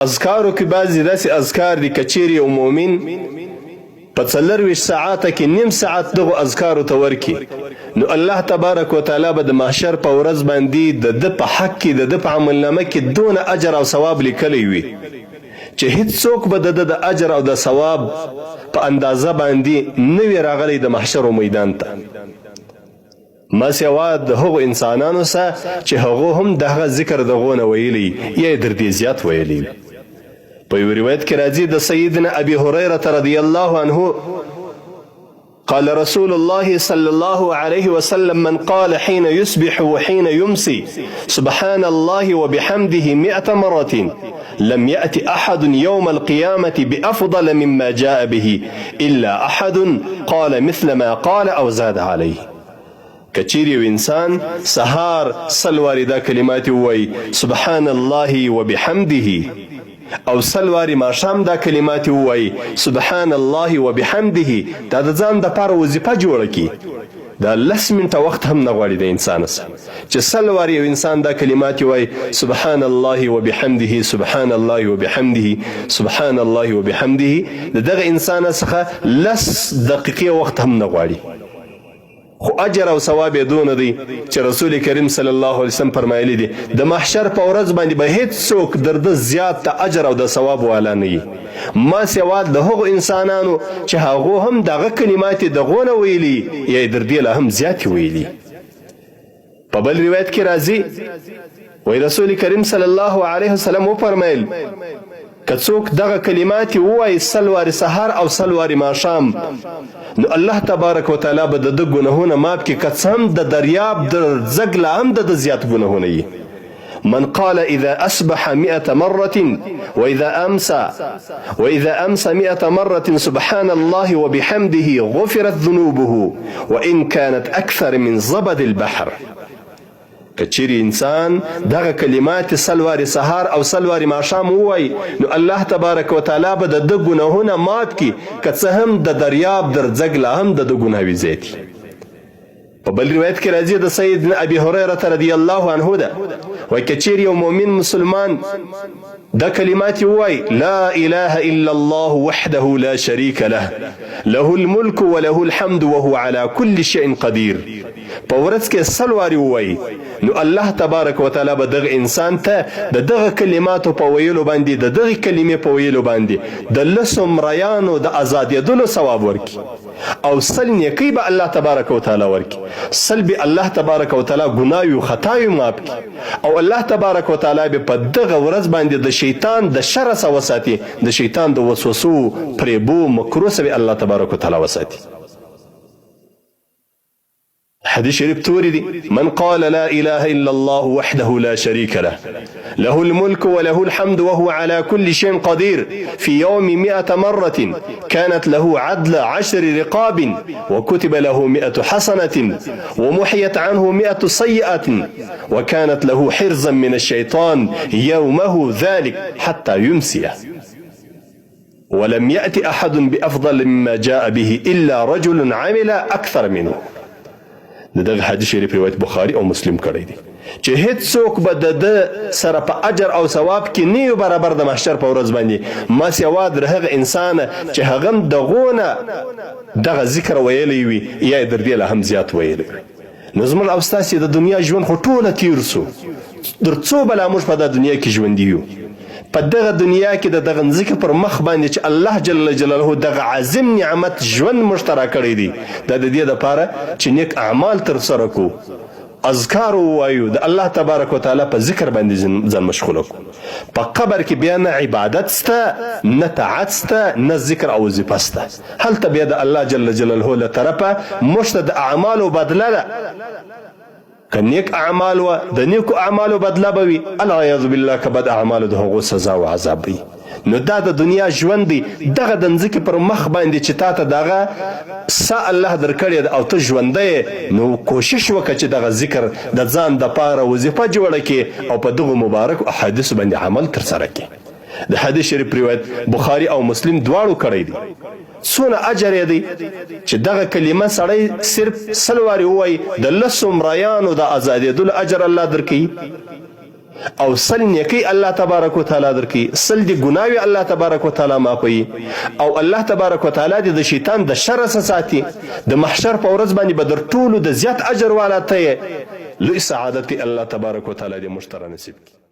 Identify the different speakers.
Speaker 1: اذکارو کې بعضې داسې اذکار دي که چیرې یو مؤمن په 24 ساعته کې نیم ساعت دغو اذکارو ته ورکړي، نو الله تبارک وتعالی به د محشر په ورځ باندې د ده په حق کې، د ده په عملنامه کې دونه اجر او ثواب لیکلی وي چې هیڅوک به د ده د اجر او د ثواب په اندازه باندې نه وي راغلی د محشر و میدان ته. ما سوا د هغو انسانانو سه چې هغو هم دهغه ذکر د غو نه ویلی یا یې در دې زیات ویلی وي. په یو روایت کې راځي د سیدنا ابي هريره رضی الله عنه قال رسول الله صلى الله عليه وسلم من قال حين يصبح وحين يمسي سبحان الله وبحمده مئة مرة لم يأت أحد يوم القيامة بأفضل مما جاء به إلا أحد قال مثل ما قال أو زاد عليه. که چیرې یو انسان سهار سل وارې دا کلمات ووایي سبحان الله وبحمده او سل وارې ماښام دا کلمات ووایي سبحان الله وبحمده، دا د ځان دپاره وظیفه جوړه کړي. دا لس منټه وخت هم نه غواړي د انسان څخه چې سل وارې یو انسان دا کلمات وایي سبحان الله وبحمده سبحان الله وبحمده سبحان الله وبحمده، د دغه انسان څخه لس دقیقې وخت هم نه غواړي، خو اجر او ثواب یې دونه دی چې رسول کریم صلی الله علیه وسلم فرمایلی دي د محشر په ورځ باندې به هیڅوک در ده زیات د اجر او د ثواب والا نه وي ما سوا د هغو انسانانو چې هغو هم دغه کلمات یې د غونه ویلي یا یې در دې لا هم زیاتې ویلي. په بل روایت کې راځي وای رسول کریم صلی الله علیه وسلم وفرمایل که څوک دغه کلمات ووایي سل وارې سهار او سل وارې ماښام، نو الله تبارک وتعالی به د ده ګناهونه معاف کړي، که څه هم د دریاب د ځګ لا هم د ده زیات ګناهونه وي. من قال إذا أصبح مئة مرة وإذا أمسى وإذا أمسى مئة مرة سبحان الله وبحمده غفرت ذنوبه وإن كانت أكثر من زبد البحر. که چیرې انسان دغه کلمات سل وارې سهار او سل وارې ماښام ووایي، نو الله تبارک وتعالی به د ده ګناهونه معاف کړي، که څه هم د دریاب در ځګ لا هم د ده ګناوې زیاتې. په بل روایت کې راځي د سیدنا ابي هريره رضی الله عنه ده، وایي که چیرې یو مؤمن مسلمان دا کلمات ووایي لا اله الا الله وحده لا شریک له له الملک وله الحمد وهو على كل شيء قدیر، په ورځ کې سل وارې ووایي، نو الله تبارک وتعالی به دغه انسان ته د دغه کلماتو په ویلو باندې، د دغې کلمې په ویلو باندې د لسو مریانو د ازادېدلو ثواب ورکړي او سل نیکۍ به الله تبارک وتعالی ورکړي، سل به الله تبارک وتعالی ګناوې او خطاوې معاف کړي او الله تبارک وتعالی به په دغه ورځ باندې د شیطان د شره څخه وساتي، د شیطان د وسوسو، فریبو، مکرو څخه به الله تبارک وتعالی وساتي. حدیث شریف توري دي من قال لا اله الا الله وحده لا شريك له له الملك وله الحمد وهو على كل شيء قدير في يوم مئة مرة كانت له عدل 10 رقاب وكتب له 100 حسنة ومحيت عنه 100 سيئة وكانت له حرزا من الشيطان يومه ذلك حتى يمسيه ولم يأت أحد بأفضل مما جاء به إلا رجل عمل أكثر منه. د دغه حدیث شریف روایت بخاري او مسلم کړی دی چې هیڅوک به د ده سره په اجر او ثواب کې نه یو برابر د محشر په ورځ باندې، ما سوا در هغه انسان چې هغه هم دغو نه دغه ذکر ویلی وي یا یې در دې لا هم زیات ویلی وي. نو زموږ او ستاسې د دنیا ژوند خو ټوله تیر سو، در څو بلا موږ په دا دنیا کې ژوندي یو. په دغه دنیا کې د دغه مځکې پر مخ باندې چې الله جل جلاله دغه عظیم نعمت ژوند موږ ته راکړی دی، دا د دې دپاره چې نیک اعمال ترسره کړو، اذکار ووایو، د الله تبارک وتعالی په ذکر باندې ځان مشغوله کړو. په قبر کې بیا نه عبادت سته، نه طاعت سته، نه ذکر او وظیفه سته. هلته بیا د الله جل جلاله له طرفه موږ ته د اعمالو بدله ده. که نیک اعمال وه د نیکو اعمالو بدله به وي، العیاذ بالله که بد اعمالو د هغو سزا او عذاب به وي. نو دا د دنیا ژوند دی، دغه د مځکې پر مخ باندې چې تا ته دغه ساه الله درکړې ده او ته ژوندی یې، نو کوشش وکړه چې دغه ذکر د ځان دپاره وظیفه جوړه کړې او په دغو مبارکو احادیثو باندې عمل ترسره کړې. د حدیث شریف روایت بخاري او مسلم دواړو کړی دی. څونه اجر یې دی چې دغه کلمه سړی صرف سل وارې ووایي، د لسو مریانو د ازادېدلو اجر الله درکوي. او 100 نیکی الله تبارک وتعالی درکوي، 100 دې ګناوې الله تبارک وتعالی معافوي او الله تبارک وتعالی دې د شیطان د شره څخه ساتي. د محشر په ورځ باندې به در ټولو د زیات اجر والا ته یې. لوی سعادت دی الله تبارک وتعالی دې موږ ته را نصیب کړي.